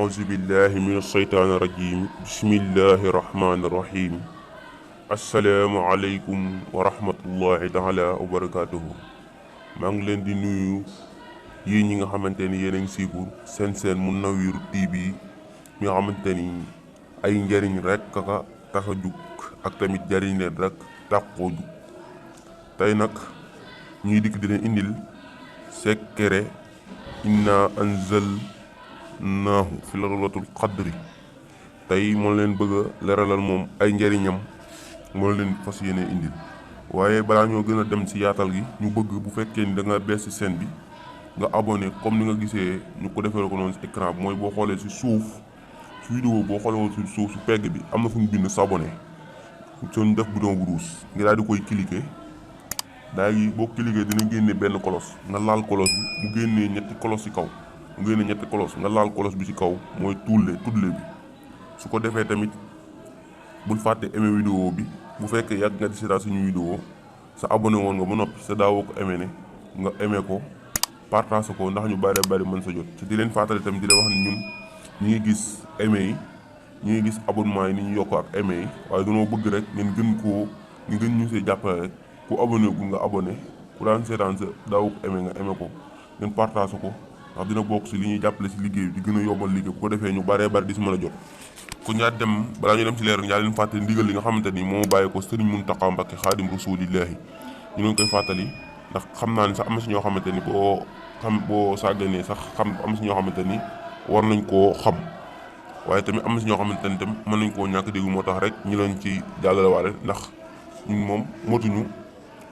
أعوذ بالله من الشيطان الرجيم بسم الله الرحمن الرحيم السلام عليكم ورحمة الله تعالى وبركاته maa ngi leen di nuyu yéen ñi nga xamante ni yéen a ngi siiwul seen Munawwir TV mi nga xamante ni ay njëriñ rek ka tax a jug ak tamit jëriñ leen rek tax koo jug tey nag ñuy dikk di leen indil secret inna anzalnaahu fi laylatul qadri tey moo leen bëgg a leeralal moom ay njëriñam moo leen fas yéene indil waaye balaa ñoo gën a dem ci yaatal gi ñu bëgg bu fekkee ni da nga bees ci chaîne bi nga abonné comme ni nga gisee ñu ko defee ko noonu ci écran bi mooy boo xoolee ci suuf ci vidéo boo xoolee woon ci suuf ci pegg bi am na fu ñu bind s'abonné suñ def bouton bu rouge nga daal di koy cliquer daal di boo cliquer dina génne benn kolos nga laal kolos bi mu génnee ñetti kolos ci kaw mu génne ñetti kolos nga laal kolos bi ci kaw mooy tudle bi su ko defee tamit bul fàtte aimer vidéo bi bu fekkee yàgg nga di seetaan suñu vidéo sa abonné woon nga ba noppi sa daawoo ko aimé ne nga aimé ko partage ko ndax ñu bari mën sa jot ci di leen fàttali tamit di leen wax ni ñun ñi ngi gis aimé yi ñi ngi gis abonnement yi ni ñu yokk ak aimé yi waaye dañoo bëgg rek ngeen gën ñu see jàppale rek ku abonné gu nga abonné ku daan seetaan sa daawoo ko aimé nga aimé ko ngeen partage ko ndax dina bokk si li ñuy jàppale si liggéey bi di gën a yombal liggéey bu ko defee ñu bari di si mën a jot. ku ñaar dem balaa ñu dem ci leer ñaa leen fàttali ndigal li nga xamante ni moo bàyyi ko Sëriñ Muntaxa Mbàkke Xaadim Rasuulillaahi ñu leen koy fàttali ndax xam naa ni sax am na si ñoo xamante ni boo sàgganee sax am na si ñoo xamante ni war nañ koo xam waaye tamit am na si ñoo xamante ni tamit mën nañ koo ñàkk dégg moo tax rek ñu leen ci jàllale waale ndax ñun moom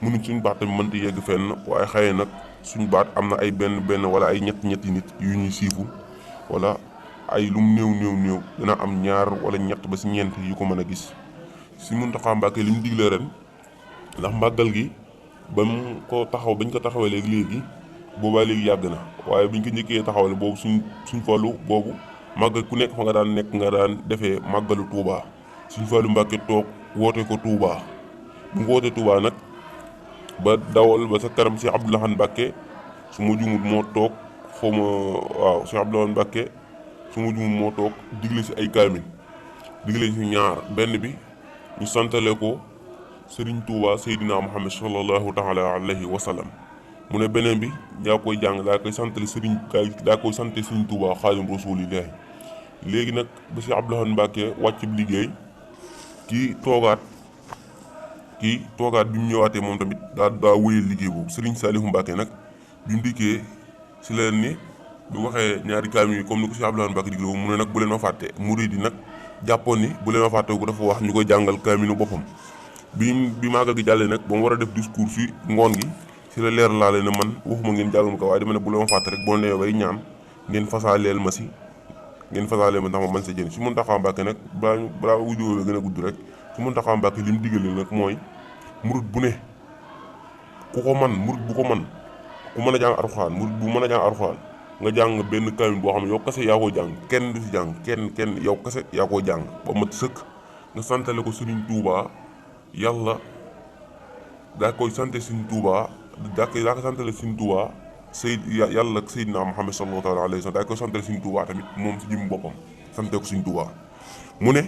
mënuñ suñu baat tamit mënta yegg fenn waaye xëy nag suñu baat am na ay benn wala ay ñetti nit yu ñuy siifu wala ay lum néew dina am ñaar wala ñett ba si ñeent yu ko mën a gis si Muntaxa Mbàkke li ñu digle ren ndax màggal gi bañ ko taxawee léegi boobaa léegi yàgg na waaye biñ ko njëkkee taxawale boobu suñ Fallu boobu màggal ku nekk fa nga daan nekk nga daan defee màggalu Touba suñ Fallu Mbàkke toog woote ko Touba bu nga woote Touba nag ba dawal ba sa karam si Abdou Lahad Mbàkke su ma jumut moo toog xawma waaw si Abdou Lahad Mbàkke su ma jumut moo toog digle si ay kaamil digle si ñaar benn bi ñu santale ko Serigne Touba Seydina Muhammad sallallahu taala alayhi wa sallam mu ne beneen bi yaa koy jàng daa koy santale Serigne Touba Xaadim Rasuulillaahi léegi nag ba si Abdou Lahad Mbàkke wàcc liggéey kii toogaat bi mu ñëwaatee moom tamit daa wéyal liggéey boobu Serigne Saliou Mbàkke nag bi mu dikkee si leen ni bu waxee ñaari kaamil yi comme ni ko si Abdou Lahad Mbàkke digle mu ne nag bu leen ma fàtte murid yi nag jàppoon ni bu leen ma fàtte ko dafa wax ñu koy jàngal kaamilu boppam bi màggal gi jàllee nag ba mu war a def discours si ngoon gi si la leer laa leen ne man waxuma ngeen jàngal ma ko waaye dama ne bu leen ma fàtte rek boo nee bay ñaan ngeen fasaaleel ma ndax ma mën sa jëriñ si Muntaxa Mbàkke nag balaa vidéo bi gën a gudd rek si Muntaxa Mbàkke li mu digalee nag mooy murid bu ne ku ko man murid bu ko man ku mën a jàng Alxuraan murid bu mën a jàng Alxuraan nga jàng benn kaamil boo xam ne yow kese yaa koy jàng kenn du si jàng kenn yow kese yaa koy jàng ba mat sëkk nga santale ko Serigne Touba yàlla daa koy sante Serigne Touba daa koy santale Serigne Touba yàlla Seydina Muhammad sallallahu alayhi wa sallam daa koy santale Serigne Touba tamit moom si jëm boppam sante ko Serigne Touba mu ne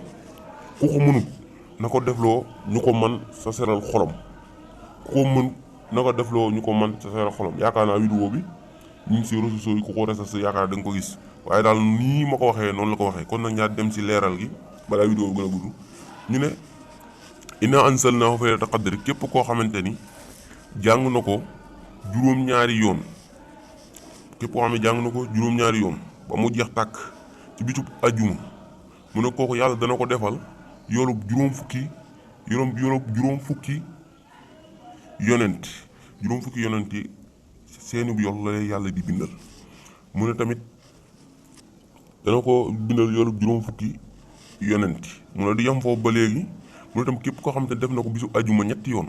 ku ko mënut na ko defloo ñu ko man sa seral xolom ku ko mënut na ko defloo ñu ko man sa seral xolom yaakaar naa vidéo bi ñu ngi si réseaux sociaux yi ku ko resas yaakaar da nga ko gis waaye daal nii ma ko waxee noonu la ko waxee kon nag ñaar dem si leeral gi balaa vidéo gën a gudd ñu ne inna anzalnaahu fi laylatul qadri képp koo xamante ni jàng na ko juróom-ñaari yoon ba mu jeex tàkk ci bisub ajjuma mu ne kooku yàlla dana ko defal yoolub juróom fukki yonent yi seeni bu yool la yàlla di bindal mu ne tamit dana ko bindal yoolub juróom fukki yonent mu ne di yam foofu ba léegi mu ne tam képp koo xam te def na ko bisu ajuma ñetti yoon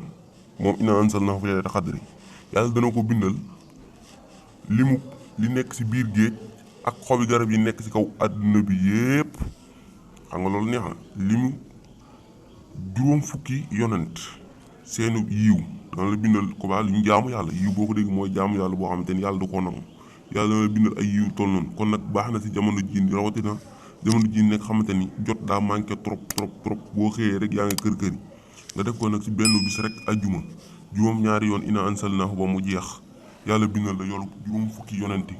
moom inna anzalnaahu fi laylatil qadri yàlla dana ko bindal li nekk si biir géej ak xobi garab yi nekk si kaw àdduna bi yépp xam nga loolu neex na limu juróom fukki yonent seenu yiw dana la bindal ko baa li ñu jaamu yàlla yiw boo ko dégg mooy jaamu yàlla boo xamante ni yàlla du ko nangu yàlla na bindal ay yiw toll noonu. kon nag baax na si jamono jii rawatina jamono jii nekk xamante ni jot daa manqué trop boo xëyee rek yaa ngi kër nga def ko nag si benn bis rek ajjuma juróom-ñaari yoon ina ansalnaahu ba mu jeex yàlla bindal la yoolu juróom fukki yonenti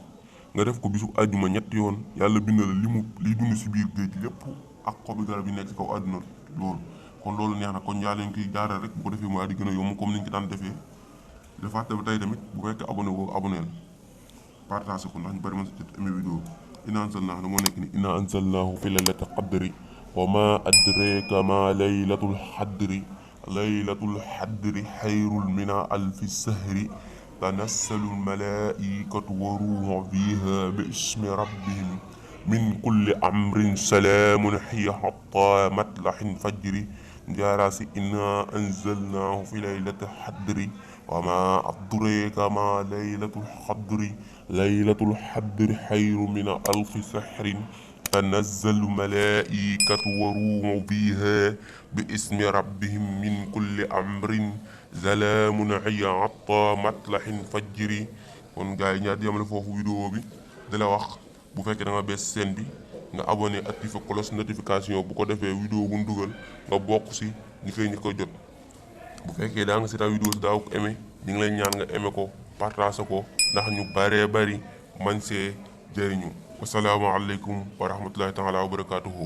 nga def ko bisu ajjuma ñetti yoon yàlla bindal la liy dund si biir géej lépp ak xobi garab yi nekk si kaw àdduna loolu. kon loolu neex na kon yaa leen koy jaaral rek bu ko defee mu di gën a yomb comme ni ñu ko daan defee defaat ba tey tamit bu fekkee abonné woo abonné la partagé ko ndax ñu bari man sa jot amee vidéo ina ansalnaahu moo nekk ni ina ansalnaahu fi laylatil qadri wa ma adraka ma laylatul xadri laylatul xadri xayrun min alfi sahri tanassalu almalaikatu wa ruuhu fiha bi ismi rabbihim min kulli amrin salaamun hiya hatta matlaxin fajri jaaraasi inna anzalnaahu fi laylatil xadri wa ma adraka ma laylatul xadri laylatul xadri xayrun min alfi sahrin tanazzalu malaikatu wa ruuhu fiha bi ismi rabbihim min kulli amrin salaamun hiya hatta matlaxin fajri. kon gars yi ñaar yemale foofu vidéo bi di la wax bu fekkee da nga bees seen bi nga abonné activé cloche notification bu ko defee vidéo bu ñu dugal nga bokk si ñi koy jot. bu fekkee daa nga si vidéo si daaw ko aimé ñu ngi lay ñaan nga aimé ko partagé ko ndax ñu bëree bëri man see jëriñu. wasalaamaaleykum wa rahmatullahi taala wa barakaatuhu.